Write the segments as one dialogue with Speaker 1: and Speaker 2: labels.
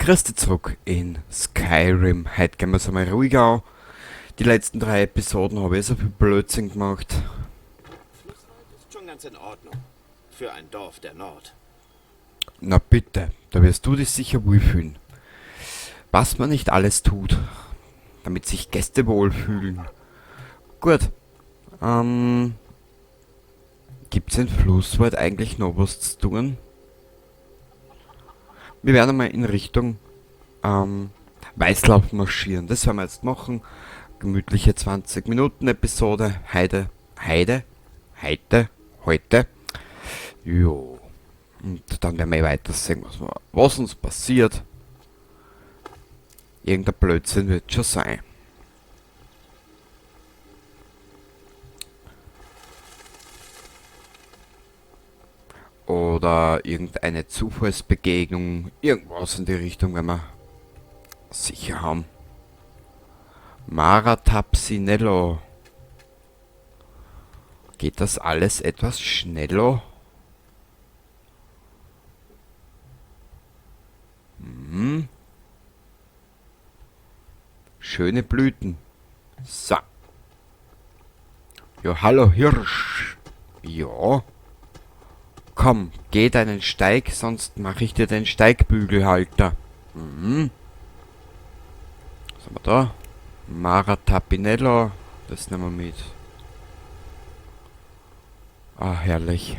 Speaker 1: Grüß dich zurück in Skyrim. Heute gehen wir es einmal ruhig an. Die letzten 3 Episoden habe ich so viel Blödsinn gemacht.
Speaker 2: Flusswald ist schon ganz in Ordnung. Für ein Dorf der Nord.
Speaker 1: Na bitte, da wirst du dich sicher wohlfühlen. Was man nicht alles tut, damit sich Gäste wohlfühlen. Gut. Gibt's in Flusswald eigentlich noch was zu tun? Wir werden einmal in Richtung Weißlauf marschieren. Das werden wir jetzt machen. Gemütliche 20 Minuten Episode. Heide, Heide, Heide, heute. Jo. Und dann werden wir weiter sehen, was uns passiert. Irgendein Blödsinn wird schon sein. Oder irgendeine Zufallsbegegnung, irgendwas in die Richtung, wenn wir sicher haben. Mara Tapsinello. Geht das alles etwas schneller? Schöne Blüten. So. Ja, hallo Hirsch. Ja. Komm, geh deinen Steig, sonst mach ich dir den Steigbügelhalter. Was haben wir da? Mara Tapinello. Das nehmen wir mit. Ah, herrlich.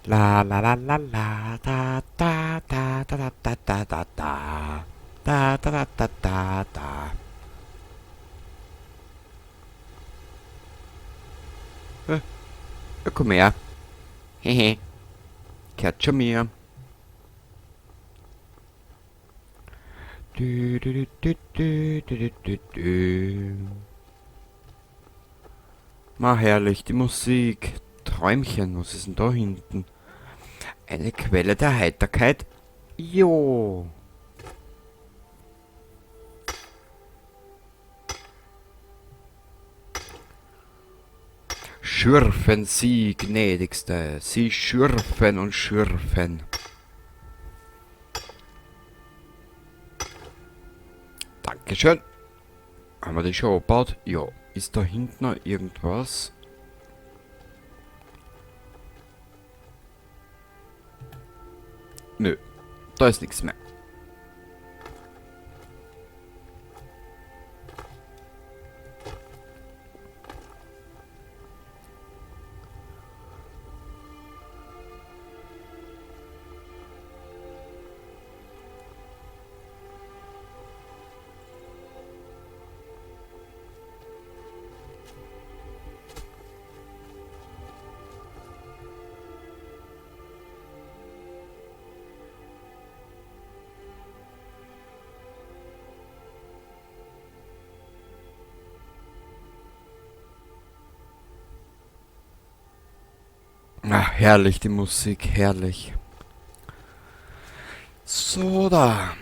Speaker 1: La la la la la da da da da da da da da da da da da da da da. Ja, komm her. Hehe. Gehört schon mir. Du, du, du, du, du, du, du, du. Ma, herrlich, die Musik. Träumchen, was ist denn da hinten? Eine Quelle der Heiterkeit. Jo. Schürfen Sie, gnädigste. Sie schürfen und schürfen. Dankeschön. Haben wir die schon abgebaut? Ja. Ist da hinten noch irgendwas? Nö, da ist nichts mehr. Ach, herrlich, die Musik, herrlich. So, da.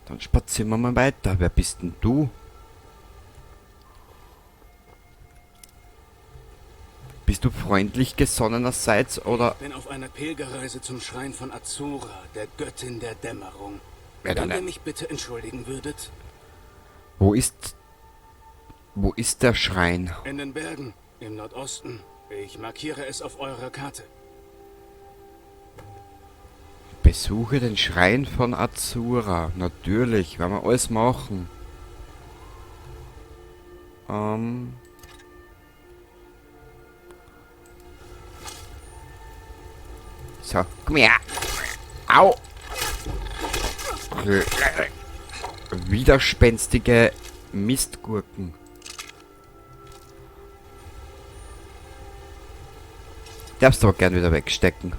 Speaker 1: Dann spazieren wir mal weiter. Wer bist denn du? Bist du freundlich gesonnenerseits oder?
Speaker 3: Ich bin auf einer Pilgerreise zum Schrein von Azura, der Göttin der Dämmerung.
Speaker 1: Ja, dann,
Speaker 3: Wenn ihr mich bitte entschuldigen würdet.
Speaker 1: Wo ist der Schrein?
Speaker 3: In den Bergen, im Nordosten. Ich markiere es auf eurer Karte.
Speaker 1: Besuche den Schrein von Azura. Natürlich, werden wir alles machen. So, komm her. Au! Widerspenstige Mistgurken. Darfst du aber gern wieder wegstecken.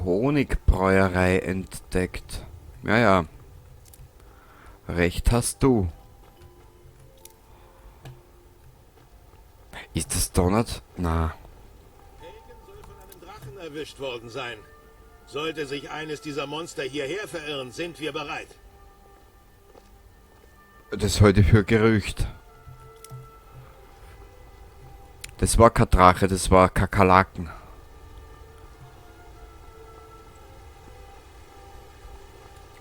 Speaker 1: Honigbräuerei entdeckt. Ja, ja. Recht hast du. Ist das Donut? Na.
Speaker 2: Helgen soll von einem Drachen
Speaker 4: Erwischt worden sein. Sollte sich eines dieser Monster hierher verirren, sind wir bereit.
Speaker 1: Das heute für Gerücht. Das war kein Drache, das war Kakerlaken.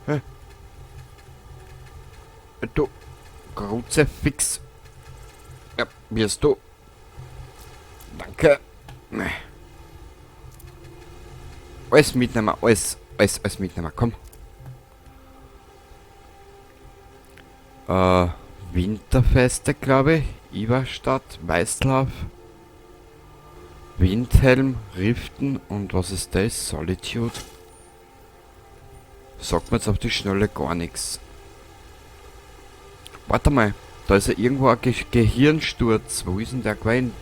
Speaker 1: Hä? Du Kruzifix. Ja, wirst du. Danke. Alles mitnehmen, alles, alles, alles mitnehmen, komm. Winterfeste, glaube ich. Ivarstatt, Weißlauf. Windhelm, Riften und was ist das? Solitude. Sagt mir jetzt auf die Schnelle gar nichts. Warte mal, da ist ja irgendwo ein Gehirnsturz. Wo ist denn der gewesen?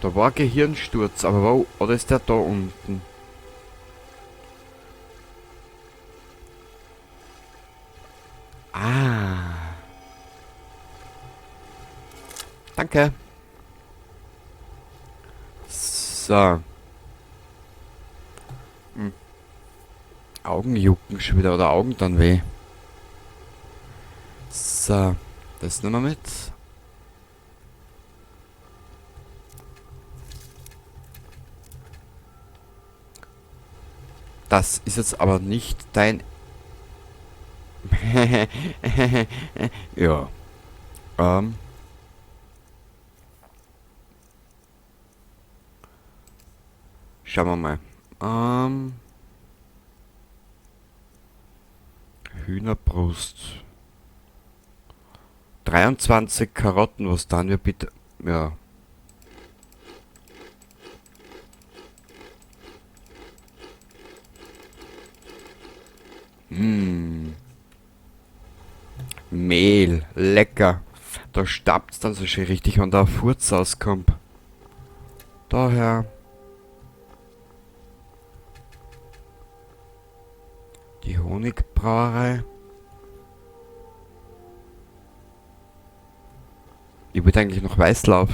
Speaker 1: Da war Gehirnsturz, aber wo? Oder ist der da unten? Ah. Danke. So. Hm. Augen jucken schon wieder oder Augen dann weh. So, das nehmen wir mit. Das ist jetzt aber nicht dein... Ja. Schauen wir mal. Hühnerbrust. 23 Karotten, was dann wir bitte... Ja. Mehl, lecker. Da staubt's dann so schön richtig, wenn da ein Furz rauskommt. Daher. Die Honigbrauerei. Ich wollte eigentlich noch Weißlauf.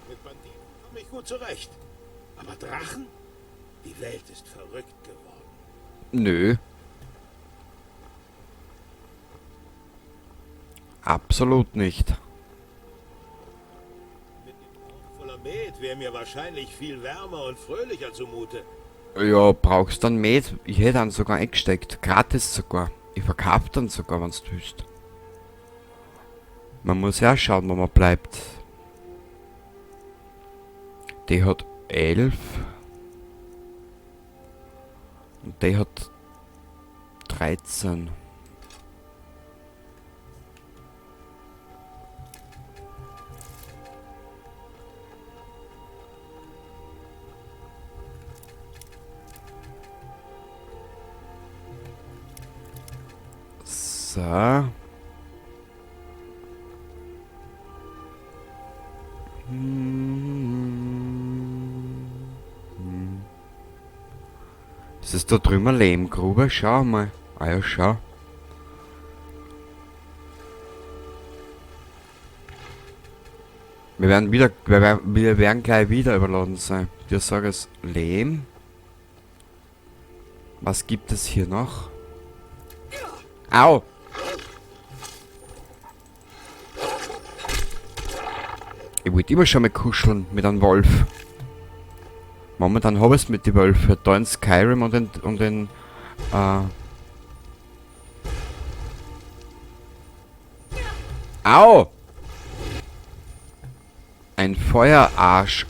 Speaker 4: Mit Banditen komme ich gut zurecht. Aber Drachen? Die Welt ist verrückt geworden.
Speaker 1: Nö. Absolut nicht.
Speaker 4: Mit dem Bauch voller Met wäre mir wahrscheinlich viel wärmer und fröhlicher zumute.
Speaker 1: Ja, brauchst dann Met? Ich hätte dann sogar eingesteckt. Gratis sogar. Ich verkauf dann sogar, wenn's du willst. Man muss ja schauen, wo man bleibt. Die hat 11. Und die hat 13. So. Ist das da drüben eine Lehmgrube? Schau mal. Ah ja, schau. Wir werden wieder, wir werden, wir werden gleich wieder überladen sein. Wir sagen es Lehm. Was gibt es hier noch? Au! Ich wollte immer schon mal kuscheln mit einem Wolf. Momentan hab ich's mit den Wölfen. Da in Skyrim und in Au! Ein Feuerarsch.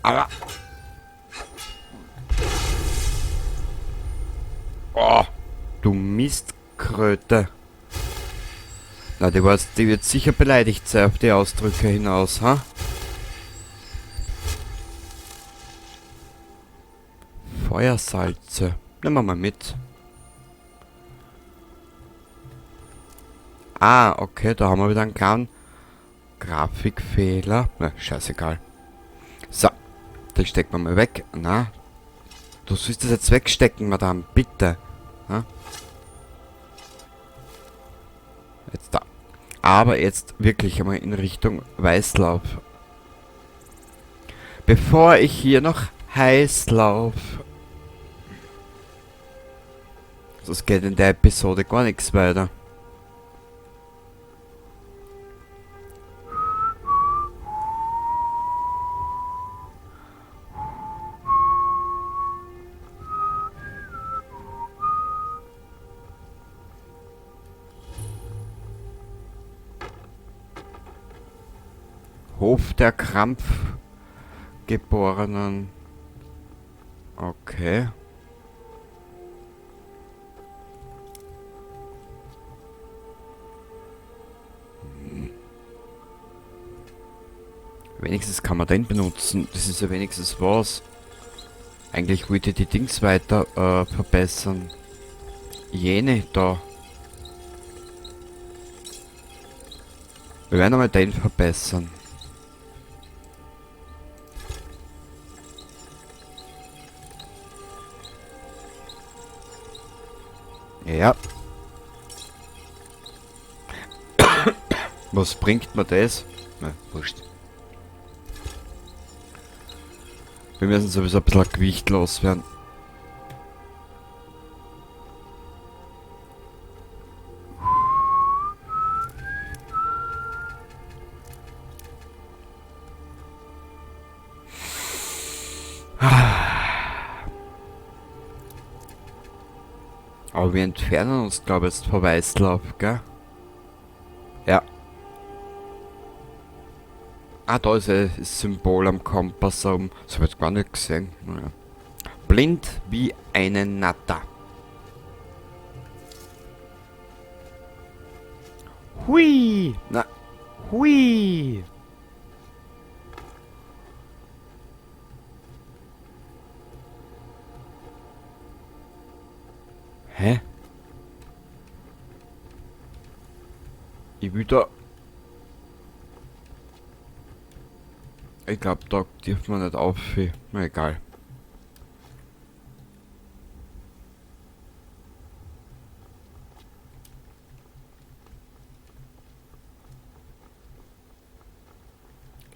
Speaker 1: Aber... Oh, du Mistkröte. Na, die wird sicher beleidigt sein auf die Ausdrücke hinaus, ha? Feuersalze. Nehmen wir mal mit. Ah, okay, da haben wir wieder einen kleinen Grafikfehler. Na, scheißegal. So, den stecken wir mal weg. Na, du sollst das jetzt wegstecken, Madame, bitte. Na? Jetzt da. Aber jetzt wirklich einmal in Richtung Weißlauf. Bevor ich hier noch heiß lauf. Sonst geht in der Episode gar nichts weiter. Hof der Krampfgeborenen. Okay. Wenigstens kann man den benutzen. Das ist ja wenigstens was. Eigentlich wollte ich die Dings weiter verbessern. Jene da. Wir werden einmal den verbessern. Ja. Was bringt mir das? Na, wurscht. Wir müssen sowieso ein bisschen Gewicht loswerden. Aber wir entfernen uns, glaub ich, jetzt von Weißlauf, gell? Ja. Ah, da ist ja das Symbol am Kompass oben. Das hab ich jetzt gar nicht gesehen. Naja. Blind wie eine Natter. Hui! Na, hui! Hä? Ich will da... Ich glaub, da dürfen wir nicht auf. Na egal.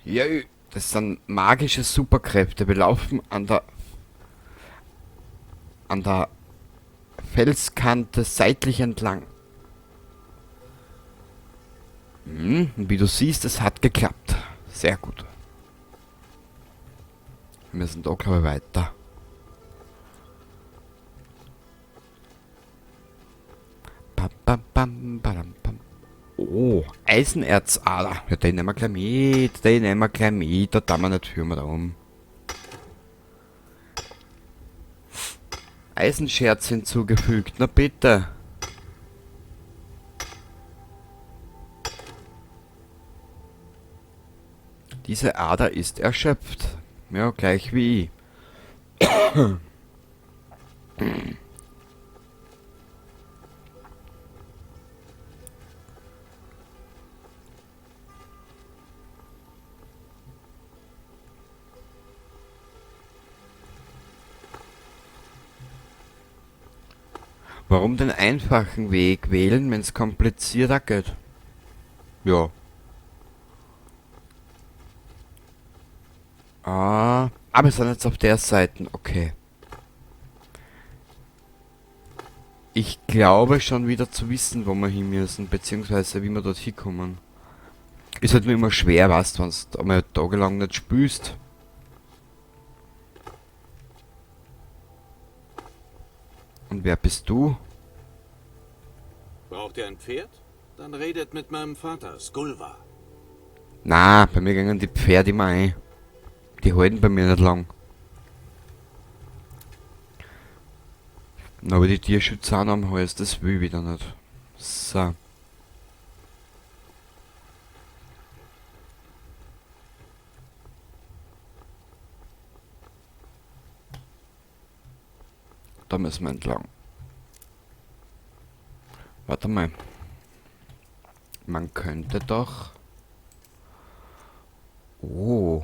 Speaker 1: Ja, das sind magische Superkräfte. Wir laufen an der Felskante seitlich entlang. Und wie du siehst, es hat geklappt. Sehr gut. Wir müssen da, glaub ich, weiter. Bam, bam, bam, badam, bam. Oh, Eisenerzader. Ja, den nehmen wir gleich mit. Den nehmen wir gleich mit. Da tun wir nicht viel mehr da um. Eisenscherz hinzugefügt. Na bitte. Diese Ader ist erschöpft. Ja, gleich wie ich. Warum den einfachen Weg wählen, wenn's komplizierter geht? Ja. Ah, aber wir sind jetzt auf der Seite, okay. Ich glaube schon wieder zu wissen, wo wir hin müssen, beziehungsweise wie wir dort hinkommen. Ist halt nur immer schwer, weißt du, wenn's einmal tagelang nicht spülst. Und wer bist du?
Speaker 2: Braucht ihr ein Pferd? Dann redet mit meinem Vater, Skulva.
Speaker 1: Na, bei mir gingen die Pferde immer ein. Die halten bei mir nicht lang. Na, aber die Tierschützer auch noch am Hals, das will ich wieder nicht. So. Da müssen wir entlang. Warte mal. Man könnte doch... Oh.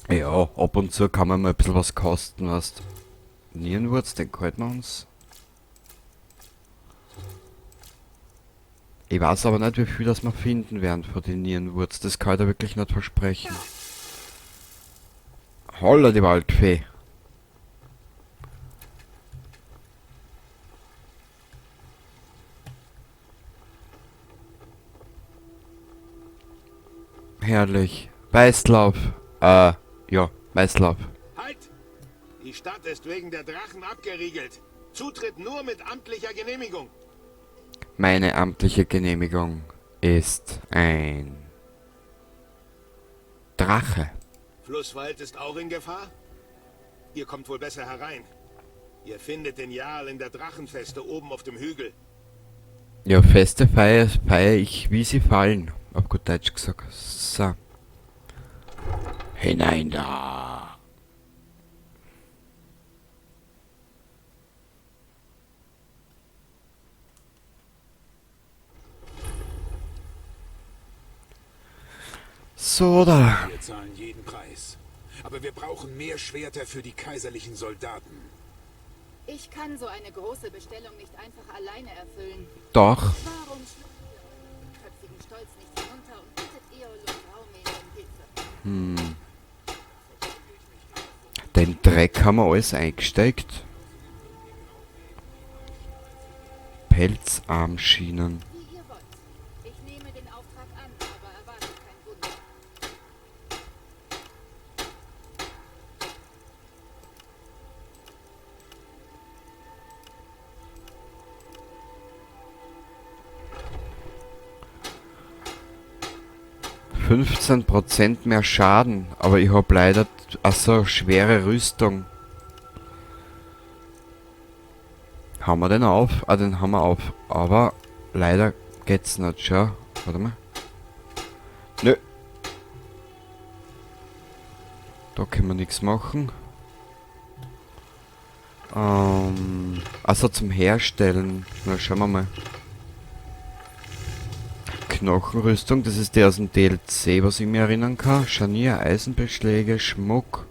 Speaker 1: Ja, ab und zu kann man mal ein bisschen was kosten, weißt. Nierenwurz, den halten wir uns. Ich weiß aber nicht, wie viel das wir finden werden von den Nierenwurz. Das kann ich da wirklich nicht versprechen. Holla, die Waldfee. Herrlich. Weißlauf. Ja, Weißlauf.
Speaker 4: Halt! Die Stadt ist wegen der Drachen abgeriegelt. Zutritt nur mit amtlicher Genehmigung.
Speaker 1: Meine amtliche Genehmigung ist ein Drache.
Speaker 4: Flusswald ist auch in Gefahr? Ihr kommt wohl besser herein. Ihr findet den Jarl in der Drachenfeste oben auf dem Hügel.
Speaker 1: Ja, Feste feier ich, wie sie fallen. Auf gut Deutsch gesagt. So. Hinein da. So da.
Speaker 3: Wir zahlen jeden Preis. Aber wir brauchen mehr Schwerter für die kaiserlichen Soldaten.
Speaker 5: Ich kann so eine große Bestellung nicht einfach alleine erfüllen.
Speaker 1: Doch.
Speaker 5: Warum schluckt ihr euren köpfigen Stolz nicht hinunter und bittet Eol und Graumähne um Hilfe?
Speaker 1: Den Dreck haben wir alles eingesteckt. Pelzarmschienen.
Speaker 5: Wie ihr wollt. Ich nehme den Auftrag an, aber erwarte kein Wunder.
Speaker 1: 15% mehr Schaden, aber ich hab leider, achso, schwere Rüstung. Haben wir den auf? Ah, den haben wir auf. Aber leider geht's nicht, schau. Warte mal. Nö. Da können wir nichts machen. Also zum Herstellen. Na, schauen wir mal. Knochenrüstung, das ist der aus dem DLC, was ich mir erinnern kann. Scharnier, Eisenbeschläge, Schmuck.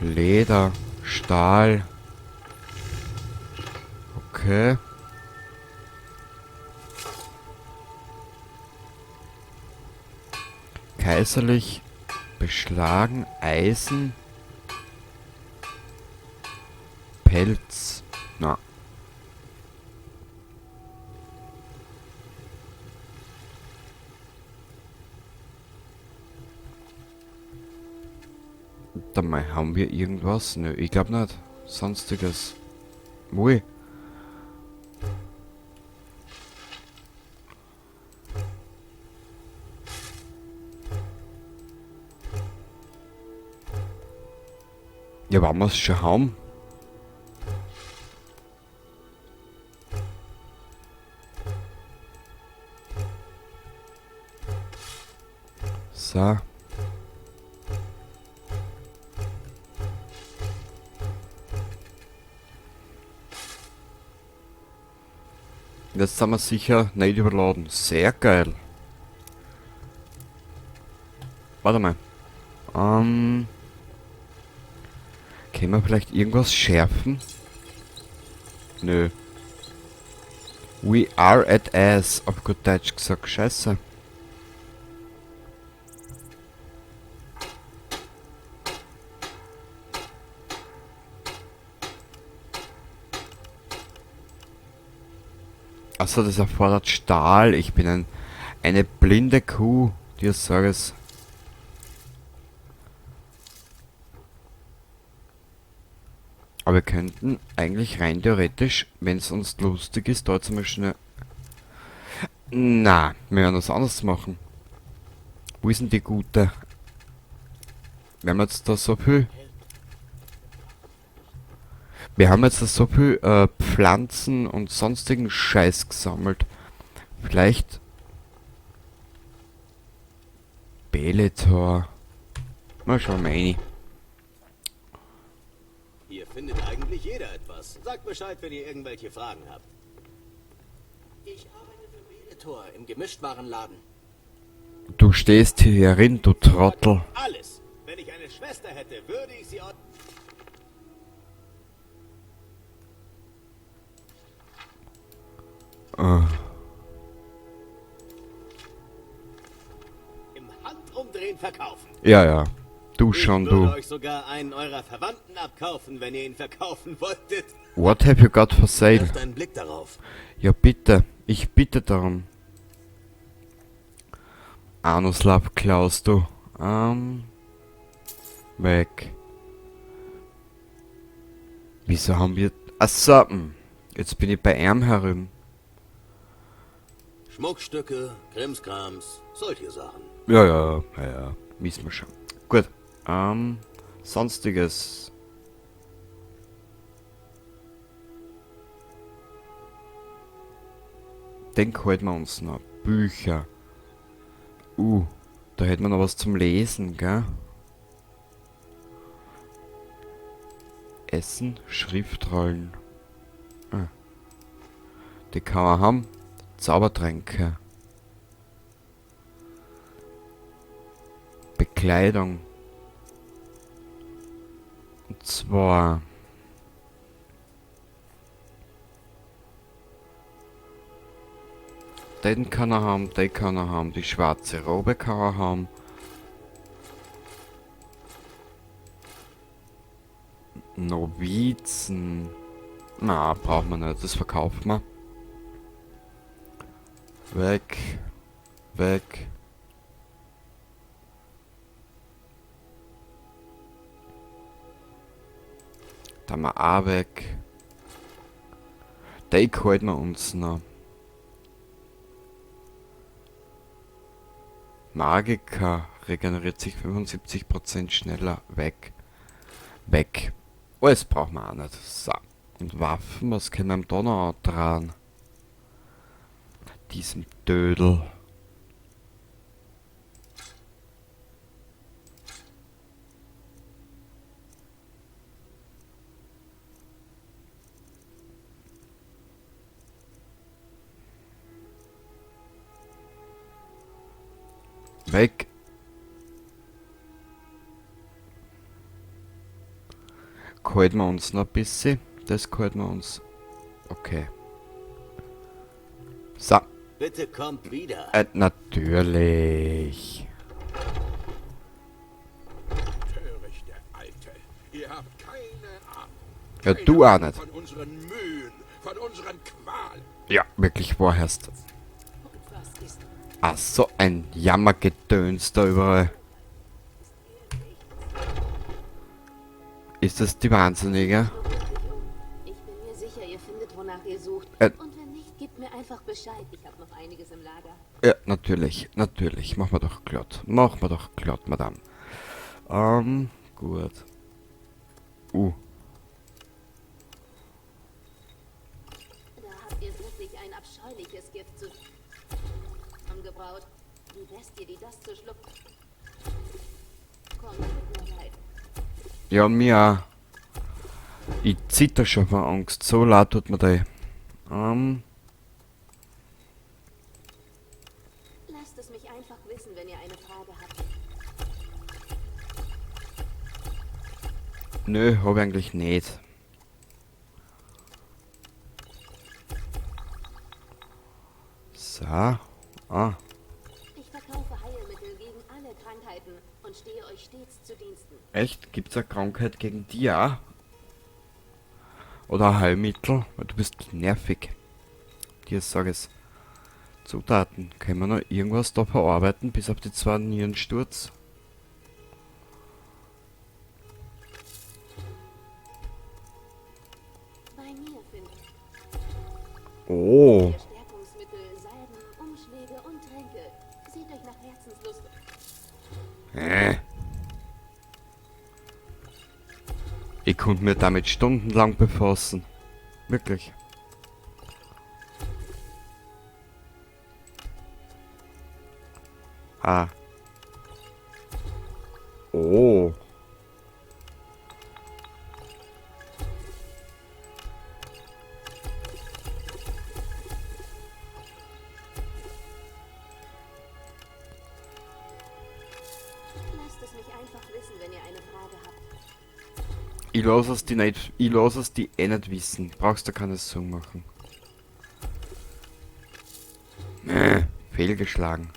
Speaker 1: Leder, Stahl. Okay. Kaiserlich beschlagen, Eisen. Pelz. Na. Warte mal, haben wir irgendwas? Nö, ich glaub nicht. Sonstiges. Ui. Ja, wollen wir's schon haben? So. Jetzt sind wir sicher nicht überladen. Sehr geil. Warte mal. Können wir vielleicht irgendwas schärfen? Nö. We are at ass, auf gut Deutsch gesagt. Scheiße. Achso, das erfordert Stahl. Ich bin eine blinde Kuh, dir sag es. Aber wir könnten eigentlich rein theoretisch, wenn's uns lustig ist, da zum Beispiel eine... Na, wir werden was anderes machen. Wo ist denn die gute? Wir haben jetzt da so viel... Wir haben jetzt da so viel Pflanzen und sonstigen Scheiß gesammelt. Vielleicht... Beletor. Mal schauen wir rein.
Speaker 2: Hier findet eigentlich jeder etwas. Sagt Bescheid, wenn ihr irgendwelche Fragen habt.
Speaker 3: Ich arbeite für Beletor im Gemischtwarenladen.
Speaker 1: Du stehst hier herin, du Trottel.
Speaker 2: Alles. Wenn ich eine Schwester hätte, würde ich sie... Im Handumdrehen verkaufen.
Speaker 1: Ja, ja. Du schon,
Speaker 2: Ich würde
Speaker 1: du.
Speaker 2: euch sogar einen eurer Verwandten abkaufen, wenn ihr ihn verkaufen wolltet.
Speaker 1: What have you got for sale?
Speaker 2: Werft einen Blick darauf.
Speaker 1: Ja, bitte. Ich bitte darum. Anuslav Klaus, du. Weg. Wieso haben wir... Achso, jetzt bin ich bei ihm herum.
Speaker 2: Schmuckstücke, Krimskrams, solche Sachen.
Speaker 1: Ja, ja, ja, ja. Wissen wir schon. Gut. Sonstiges. Den halten wir uns noch. Bücher. Da hätten wir noch was zum Lesen, gell? Essen, Schriftrollen. Ah. Die kann man haben. Zaubertränke. Bekleidung. Und zwar... Den kann er haben, den kann er haben, die schwarze Robe kann er haben. Novizen. Na, braucht man nicht, das verkauft man. Weg. Weg. Da mal auch weg. Den halten wir uns noch. Magiker regeneriert sich 75% schneller. Weg. Weg. Alles brauchen wir auch nicht. So. Und Waffen, was können wir ihm da noch dran? Diesem Dödel. Weg. Halten wir uns noch ein bisschen. Das halten wir uns. Okay. So.
Speaker 2: Bitte kommt wieder.
Speaker 1: Natürlich.
Speaker 4: Törichte Alte, ihr habt keine Ahnung.
Speaker 1: Ja, du auch nicht.
Speaker 4: Von unseren Mühen, von unseren Qualen.
Speaker 1: Ja, wirklich wahrhast. Ach, so ein Jammergedöns da überall. Ist das die Wahnsinnige?
Speaker 5: Ich bin mir sicher, ihr findet, wonach ihr sucht. Und wenn nicht, gebt mir einfach Bescheid. Ich habe noch einiges im Lager.
Speaker 1: Ja, natürlich, natürlich. Machen wir doch glatt. Machen wir doch glatt, Madame. Gut.
Speaker 5: Da habt ihr wirklich ein abscheuliches Gift zusammengebraut. Die Bestie, die das zu schlucken. Komm, tut mir leid.
Speaker 1: Ja, mir auch. Ich zitter schon vor Angst. So laut tut mir da.
Speaker 5: Lasst es mich einfach wissen, wenn ihr eine Frage habt.
Speaker 1: Nö, hab ich eigentlich nicht. So. Ah.
Speaker 5: Ich verkaufe Heilmittel gegen alle Krankheiten und stehe euch stets zu Diensten.
Speaker 1: Echt? Gibt's eine Krankheit gegen die auch? Oder ein Heilmittel? Weil du bist nervig. Dir sag ich's. Zutaten. Können wir noch irgendwas da verarbeiten, bis auf die 2 Nierensturz?
Speaker 5: Bei mir finden
Speaker 1: Oh.
Speaker 5: ihr Stärkungsmittel, Salben, Umschläge und Tränke. Seht euch nach Herzenslust.
Speaker 1: Ich konnte mir damit stundenlang befassen. Wirklich. Ah. Oh.
Speaker 5: Lasst es mich einfach wissen, wenn ihr eine Frage habt.
Speaker 1: Ich lass es die nicht, ich lass es die eh nicht wissen. Brauchst du keine Sorgen machen. Fehlgeschlagen.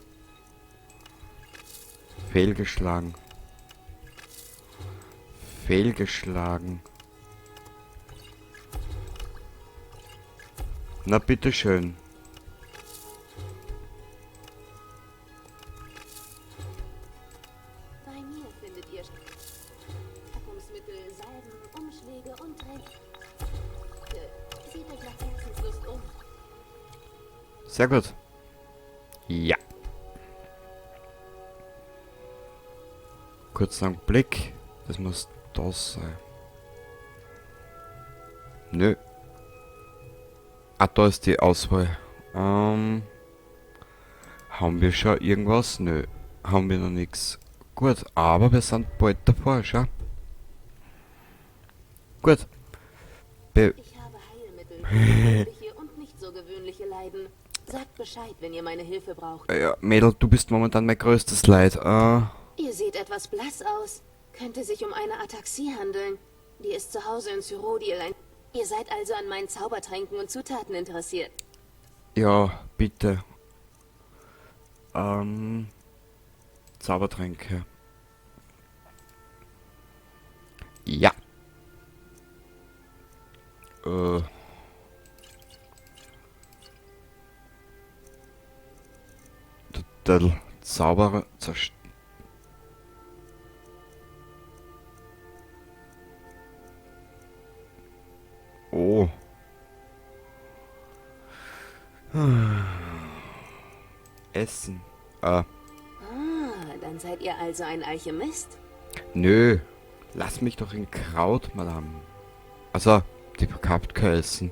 Speaker 1: Fehlgeschlagen. Fehlgeschlagen. Na bitteschön.
Speaker 5: Bei mir findet ihr Packungsmittel, Salben, Umschläge und Tränke. Seht euch nach Herzenslust um.
Speaker 1: Sehr gut. Ja. Kurzen Augenblick. Das muss das sein. Nö. Ah, da ist die Auswahl. Haben wir schon irgendwas? Nö. Haben wir noch nix. Gut, aber wir sind bald davor, schau. Gut.
Speaker 5: Ich habe Heilmittel für gewöhnliche und nicht so gewöhnliche Leiden. Sagt Bescheid, wenn ihr meine Hilfe braucht.
Speaker 1: Ja, Mädel, du bist momentan mein größtes Leid.
Speaker 5: Ihr seht etwas blass aus. Könnte sich um eine Ataxie handeln. Die ist zu Hause in Cyrodiil. Ihr seid also an meinen Zaubertränken und Zutaten interessiert.
Speaker 1: Ja, bitte. Zaubertränke. Ja. Total Zauberer zerst-. Oh. Essen.
Speaker 5: Ah, dann seid ihr also ein Alchemist?
Speaker 1: Nö. Lass mich doch in Kraut, Madame. Also, die verkauft kein Essen.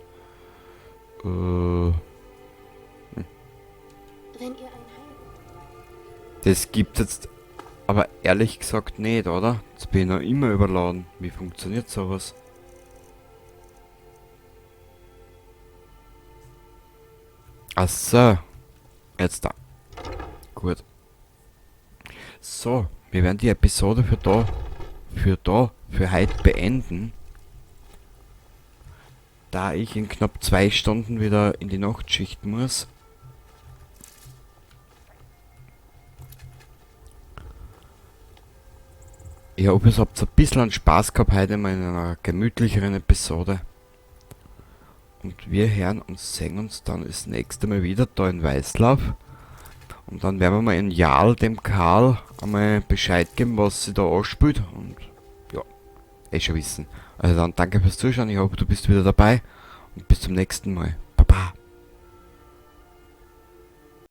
Speaker 5: Wenn ihr ein Heil-
Speaker 1: Das gibt's jetzt aber ehrlich gesagt nicht, oder? Jetzt bin ich noch immer überladen. Wie funktioniert sowas? Ach so. Jetzt da. Gut. So, wir werden die Episode für heute beenden. Da ich in knapp 2 Stunden wieder in die Nachtschicht muss. Ich hoffe, ihr habt ein bisschen Spaß gehabt heute mal in einer gemütlicheren Episode. Und wir hören und sehen uns dann das nächste Mal wieder da in Weißlauf. Und dann werden wir mal in Jarl, dem Karl, einmal Bescheid geben, was sich da anspielt. Und ja, eh schon wissen. Also dann danke fürs Zuschauen, ich hoffe, du bist wieder dabei. Und bis zum nächsten Mal. Baba.